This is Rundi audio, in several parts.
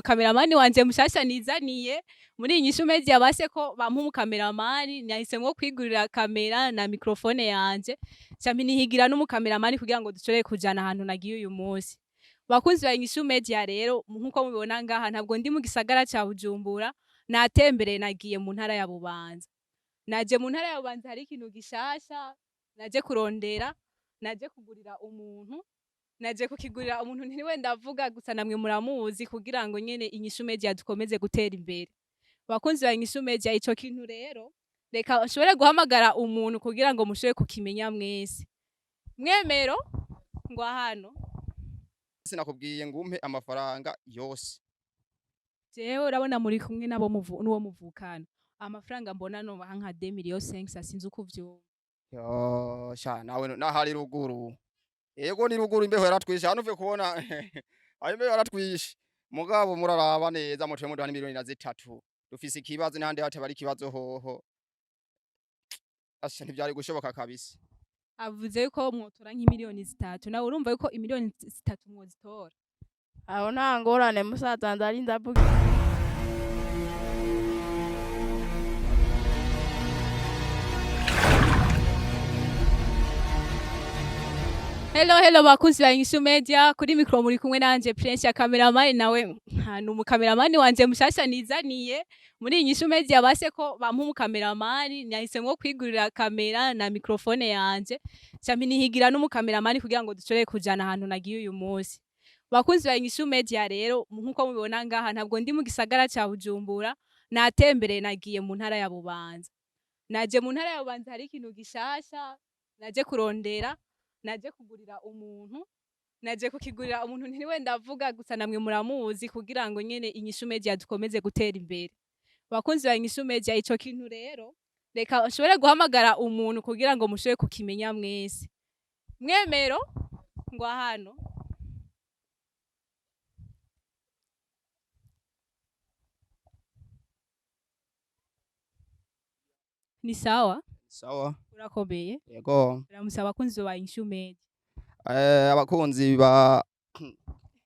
Kameramani wanje mushasha nizaniye muri Inyishu Media base ko bampa umukameramani, nahisemwo kwigurira kamera na microphone yanje, ca nihigira n'umukameramani kugira ngo dushobore kujana ahantu nagiye uyu munsi. Bakunzi ba Inyishu Media rero, nkuko mubibona ngaha ntabwo ndi mu gisagara ca Bujumbura, natembereye nagiye mu ntara ya Bubanza. Naje mu ntara ya Bubanza hari ikintu gishasha naje kurondera, naje kugurira umuntu, naje kukigurira umuntu ntiriwe ndavuga gusa namwe muramuzi kugira ngo nyene Inyishu Media dukomeze gutera imbere. Bakunzi ba Inyishu Media, ico kintu rero reka nshobore guhamagara umuntu kugira ngo mushobore kukimenya mwese. Mwemero ngwa hano. Sinakubwiye ngo umpe amafaranga yose. Jewe urabona muri kumwe nabo n'uwo muvukana. Amafaranga mbona nobaha nka 2 millions 5 sinzi uko uvyumva. Yo, sha nawe nahari ruguru. Yego ni ruguru imbeho yaratwishe hano uvuye kubona ayo imbeho yaratwishe. Mugabo muraraba neza muciye muduha n'imiliyoni na zitatu. Dufise ikibazo n'ahandi hataba ari ikibazo hoho. Asha ntivyari gushoboka kabisa. Avuze yuko mwotora nk'imiliyoni 3, nawe urumva yuko imiliyoni 3 mwozitora. Aho nta ngorane musaza wanje arinze avuga. Hello hello bakunzi ba Inyishu Media, kuri micro muri kumwe nanje Prince ya cameraman, nawe ni umukameramani wanje mushasha nizaniye muri Inyishu Media base ko bampa umukameramani, nahisemwo kwigurira kamera na microphone yanje, ca nihigira n'umukameramani kugira ngo dushobore kujana ahantu nagiye uyu munsi. Bakunzi ba Inyishu Media rero, nkuko mubibona ngaha ntabwo ndi mu gisagara ca Bujumbura, natembereye nagiye mu ntara ya Bubanza. Naje mu ntara ya Bubanza hari ikintu gishasha naje kurondera, naje kugurira umuntu, naje kukigurira umuntu ntiriwe ndavuga gusa namwe muramuzi kugira ngo nyene Inyishu Media dukomeze gutera imbere. Bakunzi ba Inyishu Media, ico kintu rero reka nshobore guhamagara umuntu kugira ngo mushobore kukimenya mwese. Mwemero ngwa hano. Ni sawa? Sawa. Urakomeye? Yego. Uramusaba abakunzi ba Inyishu Media. Abakunzi ba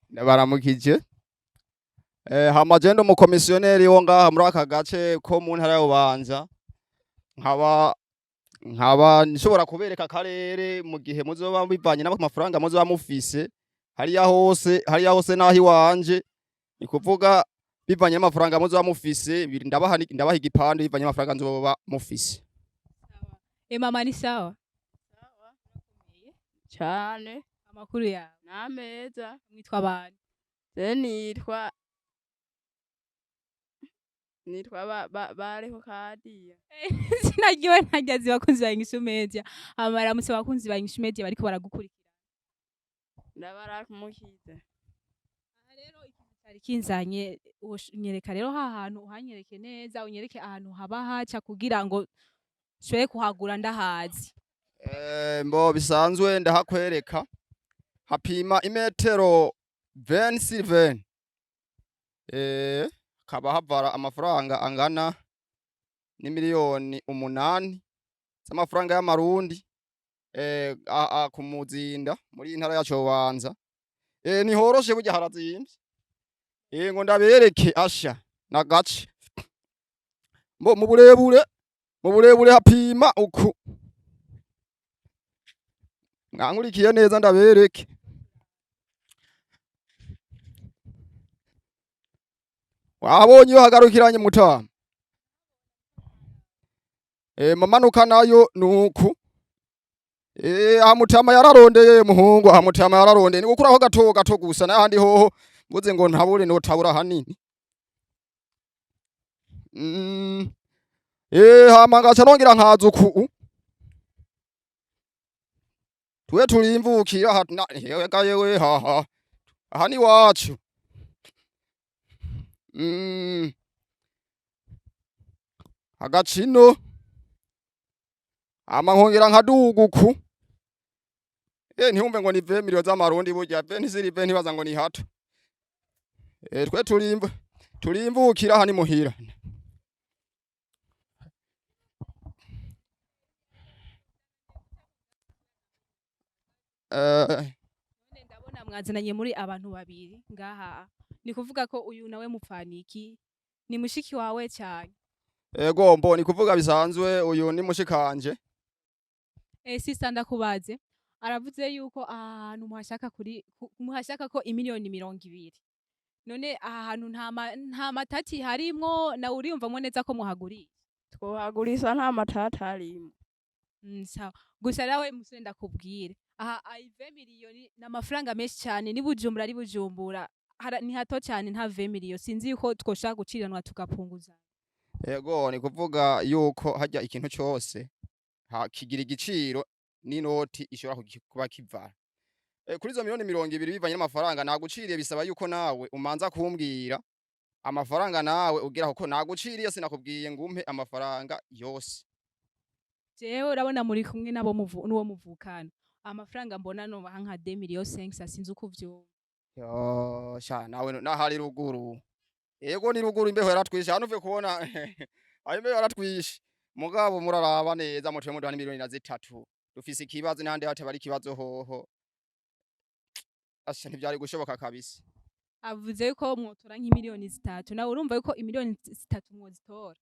baramukije. Hama je ndi umukomisiyoneri wo ngaha muri aka gace ko mu ntara ya Bubanza. Nkaba nshobora kubereka akarere mu gihe muzoba bivanye n'amafaranga muzoba mufise. Hariya hose naho iwanje. Ni kuvuga bivanye n'amafaranga muzoba mufise, ndabaha igipande bivanye n'amafaranga nzoba mufise. Mama ni sawa? Cane. Amakuru yawe? N'ameza. Mwitwa bande? Je nitwa Bareho Kadiya. Izina ryiwe ntaryo azi bakunzi ba Inyishu Media. Hama baramutse abakunzi ba Inyishu Media bariko baragukurikira. Ndabaramukize. Aha rero ikintu cari kinzanye, unyereka rero ha hantu uhanyereke neza, unyereke ahantu haba haca kugira ngo nshobore kuhagura ndahazi. Mbo bisanzwe ndahakwereka. Hapima imetero 20 20. Kaba havara amafaranga angana n'imiliyoni 8 z'amafaranga y'amarundi, ku Muzinda muri intara yacu Bubanza. Ni horoshe burya harazimvye. Ngo ndabereke asha nagace. Mbo mu burebure hapima uku. Mwankurikiye neza ndabereke. Wabonye iyo hagarukiranye mutama. Mamanuka nayo nuku. Aha mutama yararondeye muhungu, aha mutama yararondeye. Ni gukuraho gato gato gusa n'ahandi hoho mvuze ngo ntabure notabura hanini. Hama ngaca nongera nkaza uku. Twe turimvukira aha na yewe ga yewe haha. Aha ni wacu. Agacino. Hama nkongera nkaduga uku. Ntihumve ngo ni 20 millions z'amarundi burya, 20 ziri 20 ntibaza ngo ni hato. Twe turimvukira aha ni muhira. None ndabona mwazananye muri abantu babiri ngaha. Ni kuvuga ko uyu nawe mupfaniki ni mushiki wawe cyane? Ego, mbo ni kuvuga bisanzwe uyu ni mushikanje. Sister, ndakubaze, aravuze yuko aha hantu muhashaka kuri muhashaka ko imiliyoni 20. None aha hantu nta matati harimwo? Nawe uriyumvamwo neza ko muhagurisha? Twohagurisa nta matata arimwo. Sawa. Gusa nawe musore, ndakubwire, aha 20 miliyoni ni amafaranga menshi cyane. Ni Bujumbura, ari Bujumbura ni hato cyane. Nta 20 miliyoni, sinzi yuko twoshaka guciranwa tugapunguza. Ego, ni kuvuga yuko hajya ikintu cyose kigira igiciro n'inoti ishobora kuba kivara. Kuri izo miliyoni 20 bivanye n'amafaranga naguciriye, bisaba yuko nawe umanza kumbwira amafaranga nawe ugira, kuko naguciriye sinakubwiye ngo umpe amafaranga yose. Jewe urabona muri kumwe nabo n'uwo muvukana, amafaranga mbona nobaha nka 2 millions 5, sinzi uko uvyumva. Yo, sha nawe nahari ruguru. Ego, ni ruguru, imbeho yaratwishe hano uvuye kubona ayo imbeho yaratwishe, mugabo muraraba neza mutuye muduha miliyoni na zitatu, dufise ikibazo n'ahandi hataba ari ikibazo hoho. Asha, ntivyari gushoboka kabisa. Avuze yuko mwotora nk'imiliyoni 3. Nawe urumva yuko imiliyoni 3 mwozitora?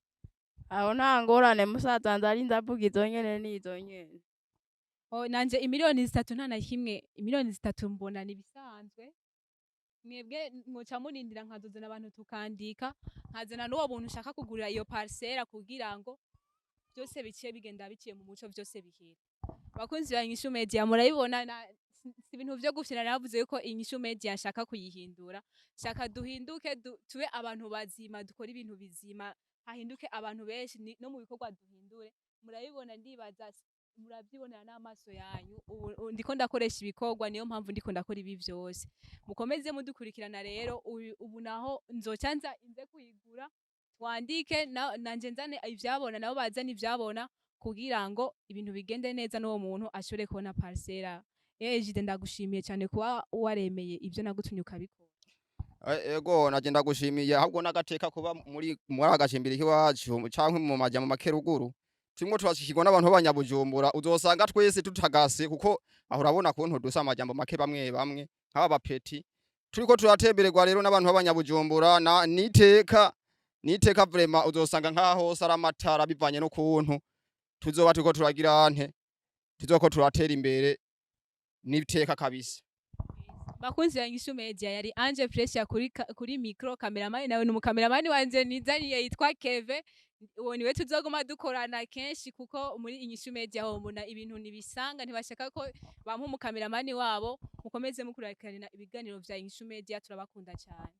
Aho nta ngorane, musaza wanje arinze avuga izo nyene n'izo nyene. Oh, nanje imiliyoni 3 nta na kimwe, imiliyoni 3 mbona ni bisanzwe. Mwebwe mwoca murindira nkazozana abantu tukandika, nkazana n'uwo muntu ushaka kugurira iyo parcelle kugira ngo byose biciye bigenda biciye mu muco, byose bihera. Bakunzi ba Inyishu Media, murabibona si ibintu vyo gufyina. Navuze yuko Inyishu Media nshaka kuyihindura, shaka duhinduke, tube abantu bazima, dukore ibintu bizima, hahinduke abantu benshi no mu bikorwa duhindure. Murabibona, ndibaza muravyibonera n'amaso yanyu. Ubu ndiko ndakoresha ibikorwa, niyo mpamvu ndiko ndakora ibi vyose. Mukomeze mudukurikirana rero. Ubu naho nzoca nza inze kuyigura, twandike nanje nzane ivyabona, nabo bazane ivyabona, kugira ngo ibintu bigende neza n'uwo muntu ashobore kubona parcelle. Jide, ndagushimiye cyane kuba waremeye ibyo nagutumye ukabikora. Ego, naje ndagushimiye, ahubwo n'agateka kuba muri agacimbiri k'iwacu canke mu maja mu makeruguru turimo turashikirwa n'abantu b'abanyabujumbura. Uzosanga twese tutagase, kuko aho urabona kuntu dusa, amajambo make bamwe bamwe nk'aba bapeti turiko turatembererwa rero n'abantu b'abanyabujumbura na niteka niteka vraiment. Uzosanga nk'aho hose ari amatara, bivanye n'ukuntu tuzoba turiko turagira nte, tuzoko turatera imbere n'iteka kabisa. Bakunzi ba Inyishu Media, yari Ange Pressure kuri micro. Cameraman nawe ni umukameramani wanje nizaniye yitwa Keve. Uwo niwe tuzoguma dukorana kenshi, kuko muri Inyishu Media ho mbona ibintu nibisanga, ntibashaka ko bampa umukameramani wabo. Mukomeze mukurikirana ibiganiro vya Inyishu Media, turabakunda cyane.